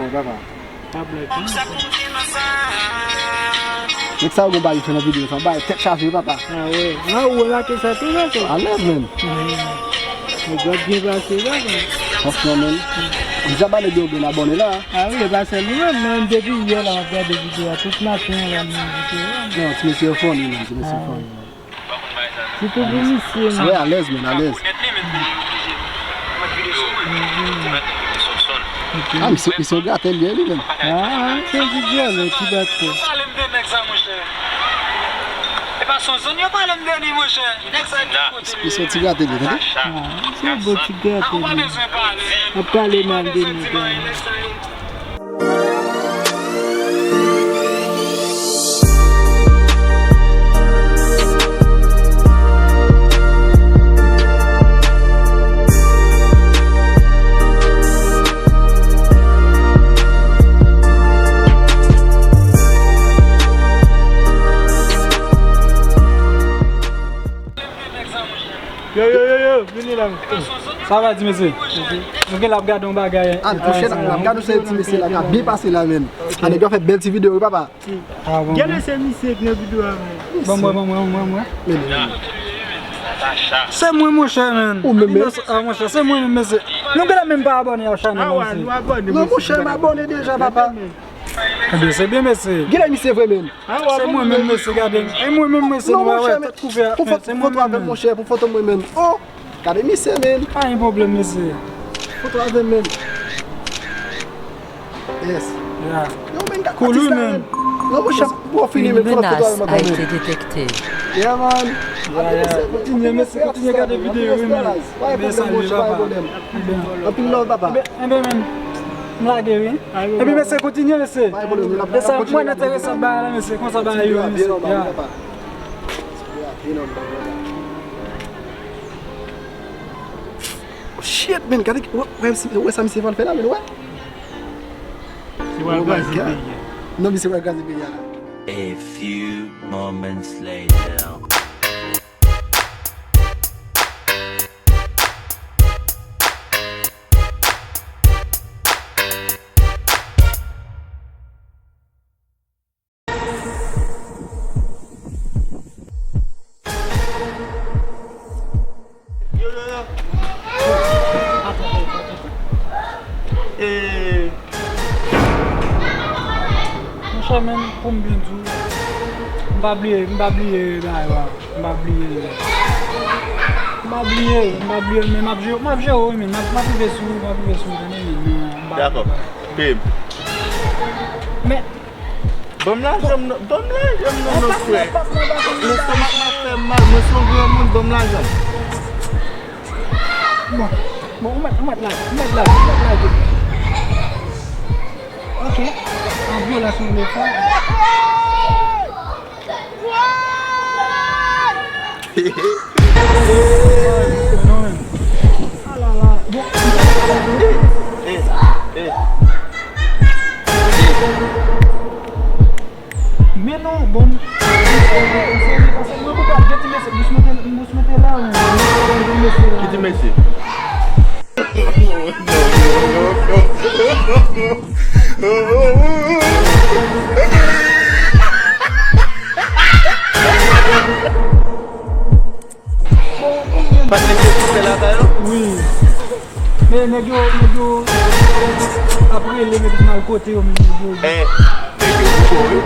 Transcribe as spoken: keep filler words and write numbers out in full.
Papa. Pa blag, non. Nèg sa yo gon bagay fè nan videyo sa, bagay tèt chaje, papa. Ah, wi. Ah, ou remake sa tou, non, sa? Alèz, menm. Nèg yo ap byen pase, papa. Franchman, menm. M ja ba nèg yo gen abòne la. Ah, wi, e pa sèl ou menm, mwen, depi yè la, m ap gade videyo a. Tout maten, la, m videyo a. Non, ti mesye yo funny, menm, ti mesye yo funny. Sitou pou misye, man. Wi, alèz, man, alèz. Ah, misye, misye yon gratè li ye, li menm. Ah, se yon ti dyòlè, ti bat kò. Misye yon ti gratè li, tande? Ah, se yon bon ti gratè li. Ap pale mal de nèg la. Yo, yo, yo, yo, vini la. Sa va, ti mesye? Nou gen la ap gade yon bagay. Ah, pwochèn, la ap gade yon ti mesye la, k ap byen pase la, menm. Ah, nèg yo fè bèl ti videyo, wi, papa. Ah, bon. Gade se misye k nan videyo a, menm. Bon, mwen, bon, mwen, mwen, mwen. Se mwen, monchè, menm. Ou menm, menm. Ah, monchè, se mwen menm, mesye. Nou genlè menm pa abòne a chanèl la, mesye. Ah, wi, nou abòne. Non, monchè, m abòne deja, papa. Ebyen, se byen, mesye. Genlè misye vre menm. Se mwen menm, mesye, gade. E mwen menm, mesye, nou wè, tèt kouvè. Pou foto avè m, monchè, pou foto mwen menm. Oh, gade misye, menm. Pa gen pwoblèm, mesye. Foto avè m menm. Yes. Yo, menm, gade atis la, menm. Non, monchè, pou w fini, menm, fè foto avè m ankò, menm. Yeah, man. Kontinye, mesye, kontinye gade videyo, wi, menm. Pa gen pwoblèm, monchè, pa gen pwoblèm. Anpil love, papa. Ebyen, menm. M lage, wi. Epi, mesye, kontinye, mesye. E sa, mwen enterese bagay la, mesye. Konsa bagay yo, mesye. Shit, man, gade, wè, wè, wè sa misye pral fè la, man, wè. Se pral kraze peyi a. Non, misye pral kraze peyi a la. A few moments later. Yo, yo, yo. Eh. Monchè, menm, pou m byen di w, m pa bliye, m pa bliye bagay la. M pa bliye. M pa bliye, m pa bliye, men m ap jere, m ap jere w, men m ap, m ap rive sou ou, m ap rive sou ou, tande, men, men, m pa bliye. Dakò. Peye m. Men, ban m lajan m non, ban m lajan m non, non, frè. Lestomak m ap fè m mal, mwen se yon granmoun, ban m lajan m. Bon, bon, ou mèt, ou mèt lage, ou mèt lage, ou mèt lage. Ok. An vyolans ou vle fè. Men non, bon. Mwen pou gade ti mesye, bous mete, bous mete la, men. Ki ti mesye? Patnè se ti sè lakay ou? Wi. Men nèg yo, nèg yo ap rele, nèg yo mal kote yo, men nèg yo. Eh, nèg yo gwo, wi.